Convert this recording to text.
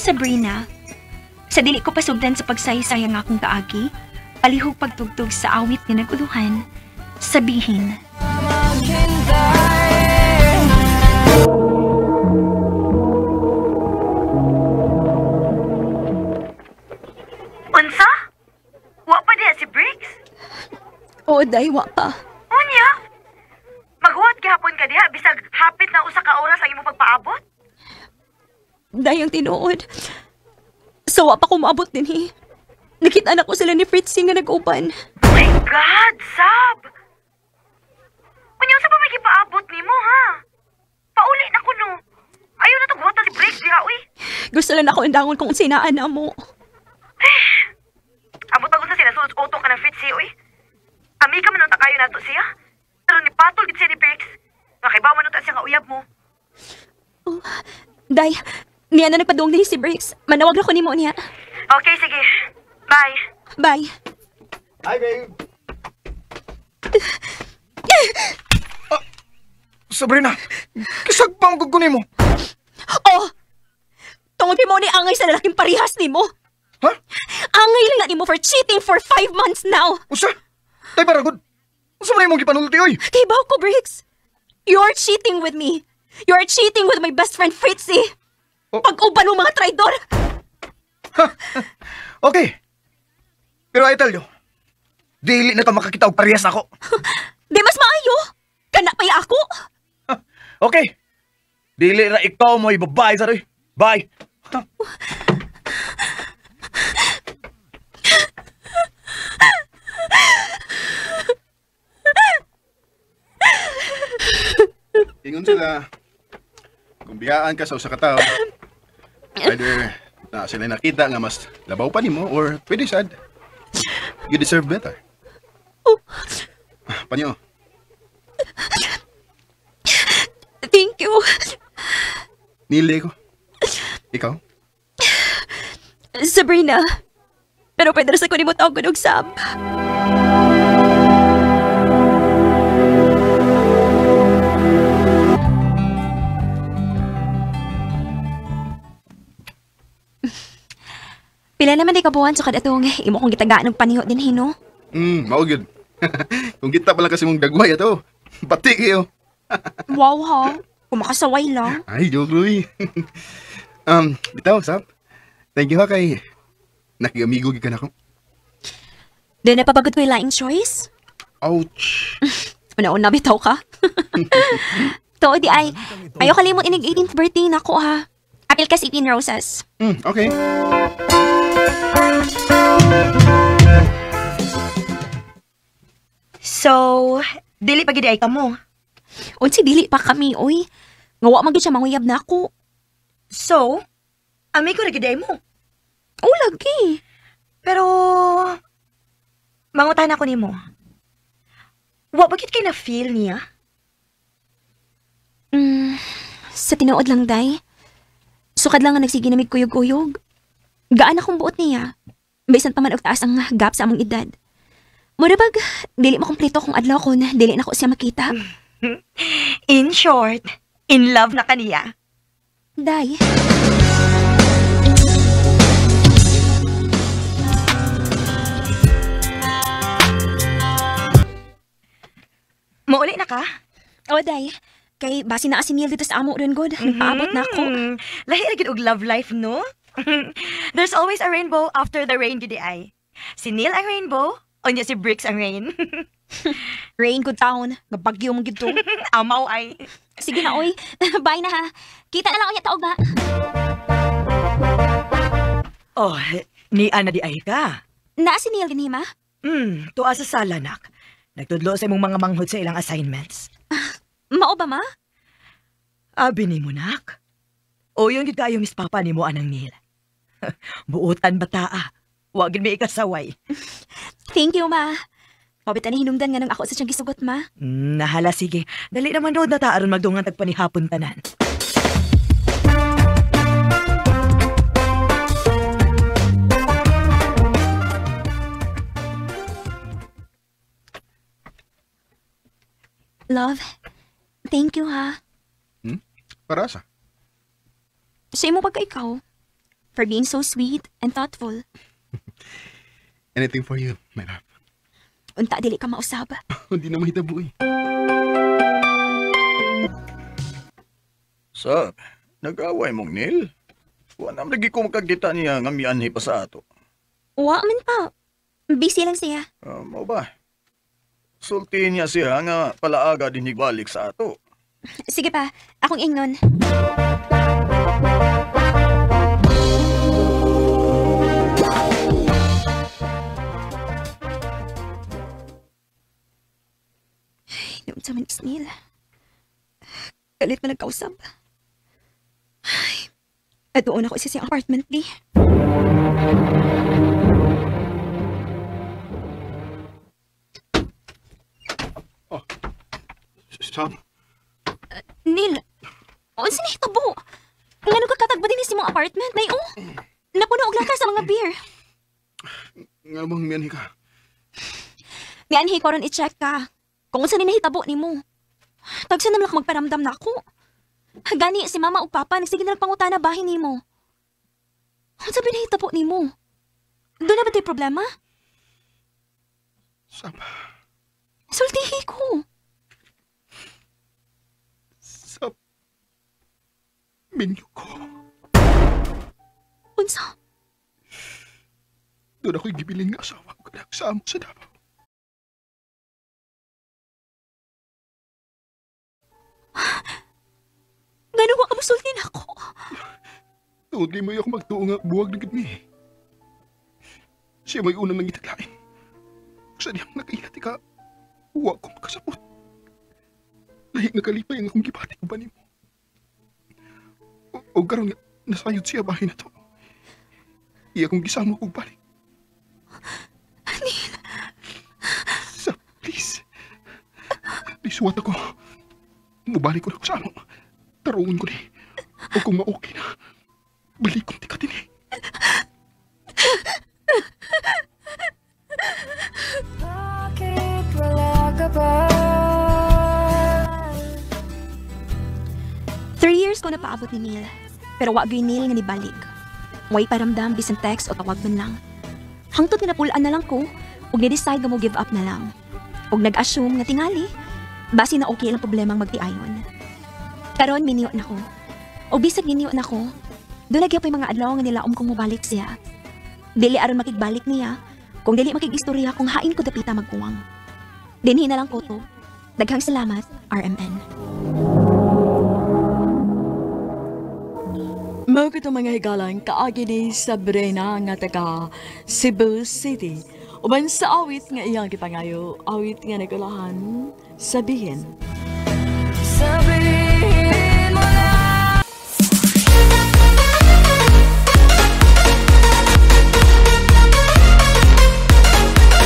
Sabrina. Sa dili ko pasugdan sa pagsaysay ang akong kaagi, palihog pagtugtog sa awit nga naguluhan, sabihin. Unsa? Wa pa diha si Briggs? Oo, day, wa pa. Unya? Maghuwat gihapon ka diha bisag hapit na usa ka oras ang imong pagpaabot? Day ang tinuod. So, wa pa ko maabot din, eh. Nakita na ko sila ni Fritzy nga nag-uban. My God, Sab! Unya, unsa pa may gipaabot nimo, ha? Pauli na ko, no. Ayaw na to guwata si Briggs diha, uy. Gusto lang ako indangon kung sinaan na mo. Abot ako sa sila sulod auto ka ng Fritzy, uy. Amiga man ang takayo nato siya. Pero ni patol gid siya ni Briggs. Nakaibaw man unta siya nga uyab mo. Oh, Day, niya na nagpaduong din si Briggs. Manawag na ko nimo niya. Okay, sige. Bye. Bye. Hi, babe. Sabrina, kisagpang ko nimo. Oh! Tungod kay mo ni angay sa lalaking parihas nimo. Ha? Angay lang na nimo for cheating for 5 months now. Usa? Tay baragod. Usa man imong gipanulti oy? Kibaw ko, Briggs. You're cheating with me. You're cheating with my best friend Fritzy. Oh. Pag-uban mo mga traidor. Okay. Pero I tell you, dili na ta makakita og parehas nako. Di mas maayo. Kana pa'y ako. Okay. Dili na ikaw mo ibabae sa roy. Bye. Ingon sila, kung biyaan ka sa usa ka tawo, either na sila nakita nga mas labaw pa nimo or pwede sad. You deserve better. Oh. Panyo. Thank you. Nili ko. Ikaw? Sabrina. Pero pwede sa ko nimo tawag og Sab. Pila naman di kabuhan sa kadatong imo kong gitagaan og paniho din hino. Mao gyud. Kung kita pala kasi mong dagway ato. Pati kayo. Wow ha. Kung makasaway lang. Ay, joke Ruy. Bitaw, Sab. Thank you ha kay nakiamigo gyud ka nako. Di na papagod ko yung laing choice. Ouch. Una-una bitaw ka. To, di ay. Ayaw kalimot inig 18th birthday nako ha. Apil ka sa 18 roses. Okay. So, dili pa gid ay kamo. Unsi dili pa kami, oy. Nga wa man gid siya manguyab na ako. So, amigo ra gid ay mo. Oh, lagi. Pero mangutan ako nimo. Wa ba gid kay na feel niya? Sa tinuod lang, day. Sukad lang nga nagsige na kuyog-kuyog. Gaan akong buot niya. Bisan pa man og taas ang gap sa among edad. Mura bag, dili makumpleto kung adlaw ko na dili na ko siya makita. In short, in love na kaniya. Day. Mauli na ka? O, day. Kay basi na si Neil dito sa amo rin, good. Nagpaabot na ako. Lahi ra gid og love life, no? There's always a rainbow after the rain, gid ay. Si Neil ang rainbow, unya si Briggs ang rain. Rain good town. Nabagyo mo gid to. Amaw ay. Sige na, oy. Bye na ha. Kita na lang unya taog ba? Oh, ni Ana di ay ka. Naa si Neil dinhi, ma? Tuwa sa sala, nak. Nagtudlo sa imong mga manghod sa ilang assignments. Mao ba, ma? Abi nimo, nak. O yun gid kayo, Miss Papa nimo anang Neil. Buotan bataa. Wa gid may ikasaway. Thank you, ma. Pabit ani hinungdan nga nang ako sa siyang gisugot, ma. Nahala, sige. Dali naman road na ta aron magdungan tagpanihapon tanan. Love, thank you, ha. Para sa? Sa imo pagka ikaw. For being so sweet and thoughtful. Anything for you, my love. Unta, dili ka mausab. Hindi na mahitabo eh. Sab, nag-away mong Neil? Wala naman lagi ko makagita niya nga mianhi pa sa ato. Wa man pa. Busy lang siya. Mao ba? Sulti niya siya nga palaaga din higbalik sa ato. Sige pa, akong ingnon. Ay, noon sa man is Neil. Kalit man nagkausap. Ay, at doon ako isa siyang apartment di. Oh, Sab? Neil, unsa ni hitabo? Ngano ka katagba din sa imong apartment, nay oh? Napuno og lakas sa mga beer. Nga bang mianhi ka? Mianhi ko ron i-check ka. Kung unsa ni nahitabo nimo. Tagsa naman ako magparamdam na ako. Gani si mama ug papa nagsige na lang pangutana bahin nimo. Unsa ba nahitabo nimo? Doon na ba tayo problema? Sab. Sultihi ko. Sab. Minyo ko. Unsa? Doon ako'y gibilin nga asawa ko kanak sa amo sa Davao. Ganun ka kamusultin ako. Tungod kay mo ako magtuo nga buwag na gid ni. Siya may unang nangitaglain. Sa diyang nakailat ka, wa ko makasabot. Lahi nga kalipay ang akong gibati ko ba nimo. O karon nga nasayod siya bahay na to. Iya kong gisama kong balik. Neil. Sa, please. Please, wat ako. Mubalik ko na ako sa amo. Tarungon ko ni. O kung ma-okay na, balik kong tikatin eh. Bakit wala ka ba? 3 years ko na paabot ni Neil. Pero wa gyud Neil nga nibalik. Way paramdam bisan text o tawag man lang. Hangtod nga napulaan na lang ko ug ni-decide nga mo give up na lang. Ug nag-assume nga tingali, basi na okay lang problemang magtiayon. Karon minyo na ko. O bisag minyo na ko, doon nagyapoy mga adlaw nga nilaom kong mobalik siya. Dili aron makigbalik niya, kung dili makigistorya kung hain ko dapita magkuwang. Dinhi na lang ko to. Daghang salamat, RMN. Mao kito mga higalan kaagi ni Sabrina nga taga Cebu City. Uban sa awit nga iyang gipangayo, awit nga nagulahan, sabihin. Sabihin.